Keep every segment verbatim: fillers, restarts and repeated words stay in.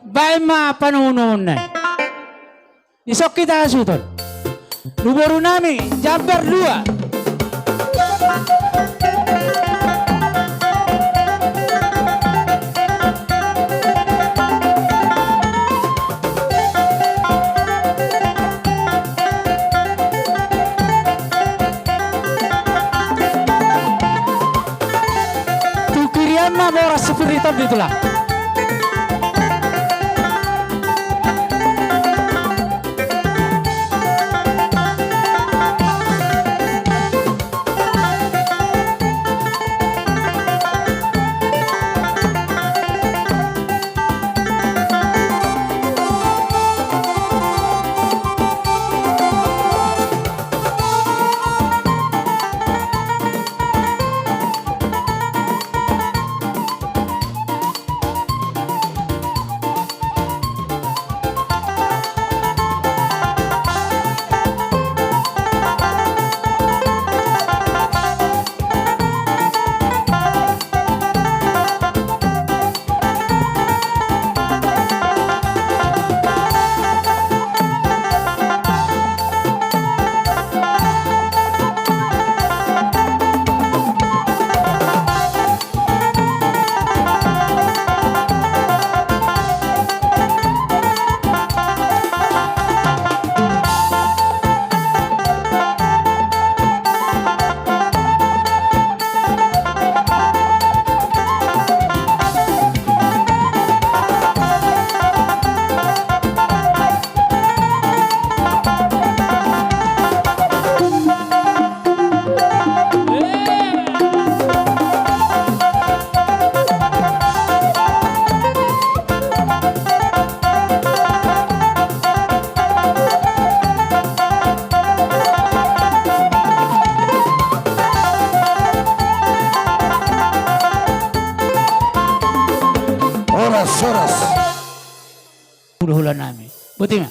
Baen ma panuhun-uhunna i. Dison hita hasuhuton. Tu boru nami, jambar dua. Tu kirian ma boras si Puriton di tulang. Horas, horas. Hulahula nami. Boti ma.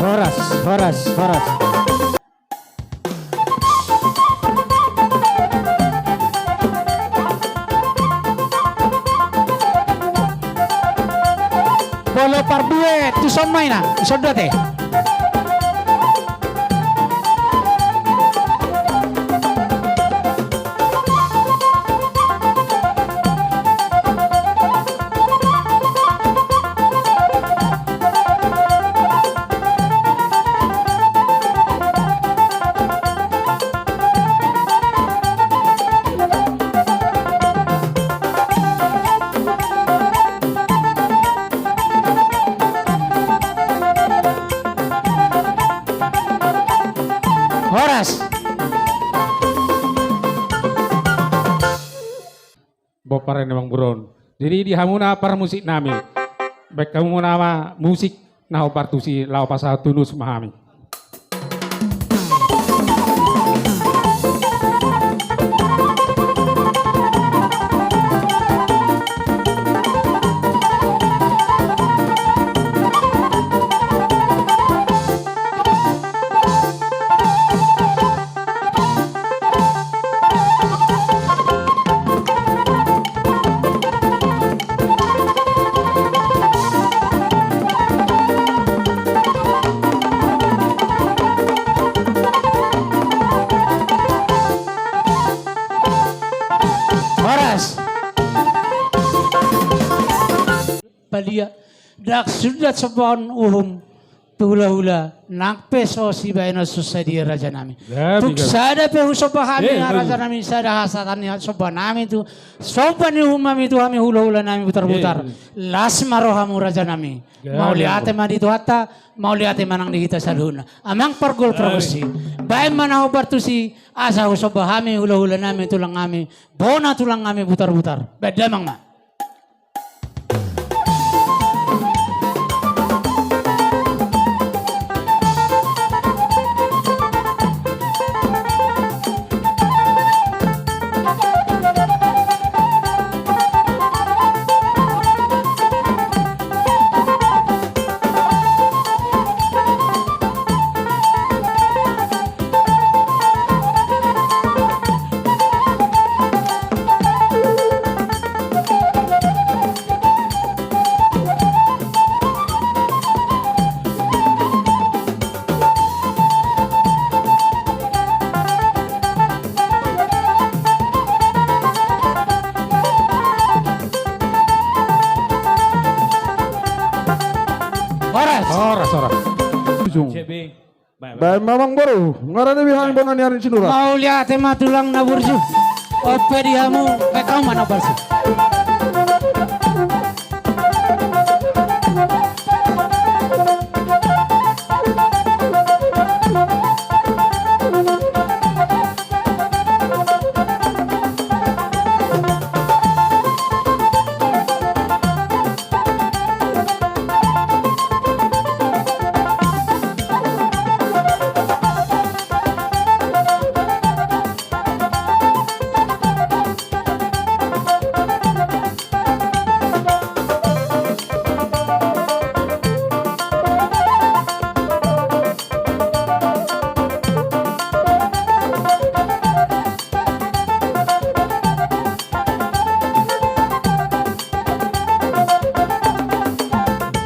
Horas, horas, horas. Molo pardue, tu son ma ina, tu son do ate. Horas. Boha parmusik nami. Baen hamuna ma musik na hombar tusi laho pasahat unus ma hami. Dia, ndang sundat sombahon uhum tu hulahula, nang pe so sibahenon so sadia, rajanami. Tung sada pe husomba hami, rajanami, sada hasahatan ni sombanami tu, somba ni uhumnami tu hami hulahulanami Butarbutar. Las ma rohamu, rajanami. Mauliate ma di Tuhanta, mauliate ma nang di hita saluhutna. Amang pargol pargonsi, baen ma na hombar tusi, asa husomba hami hulahulanami, tulangnami, bona tulangnami Butarbutar. Baen damang ma. Horas. Horas, horas. Ujung. Baen ma, amang boru, nunga rade be hami bona ni ari ni sinura. Mauliate ma tulang na burju. On pe di hamu, baen hamu ma na burju.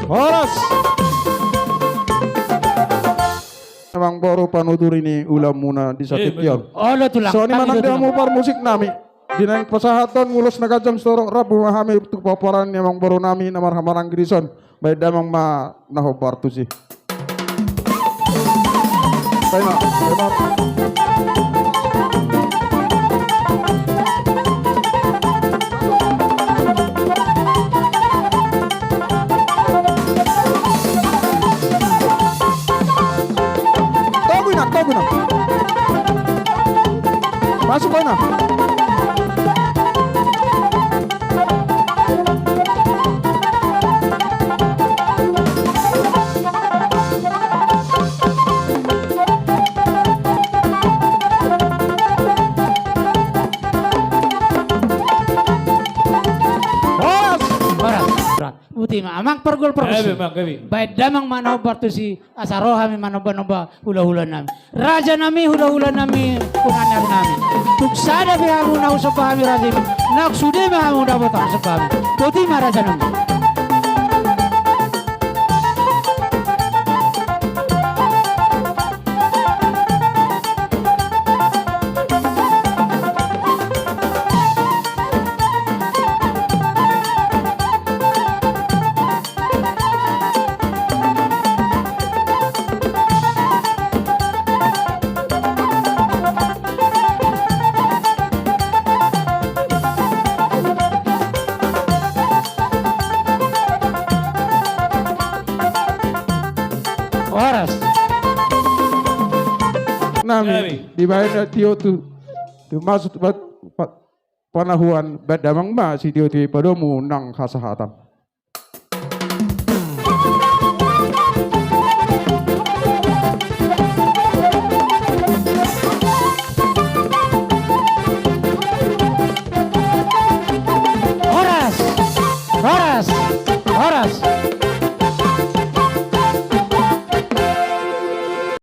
Horas. Amang boru, panuturi ni ulaonmuna di satingki on. Olo tulang. Songon i ma nang di hamu parmusiknami. Di naeng pasahathon ulos na ganjang sitorop rambu ma hami tu pomparan ni amang borunami na marhamaranggi dison. Baen damang ma na hombar tusi. Baen ma, baen ma. Togu, inang, togu, inang. Masuk, inang. Horas. Horas. Botima, amang pargol pargonsi. Baen damang ma na hombar tusi, asa ro hami manombanomba hulahulanami. Rajanami, hulahulanami, punguan ni arinami. Tung sada pe hamu na husomba hami, rajanami. Nang sude ma hamu dapotan somba hami. Botima, rajanami. Horas. Nami, dibaen na tio tu, tu maksud buat, pa-, panahuan, baen damang ma sitio-tio i, padomu nang hasahatan.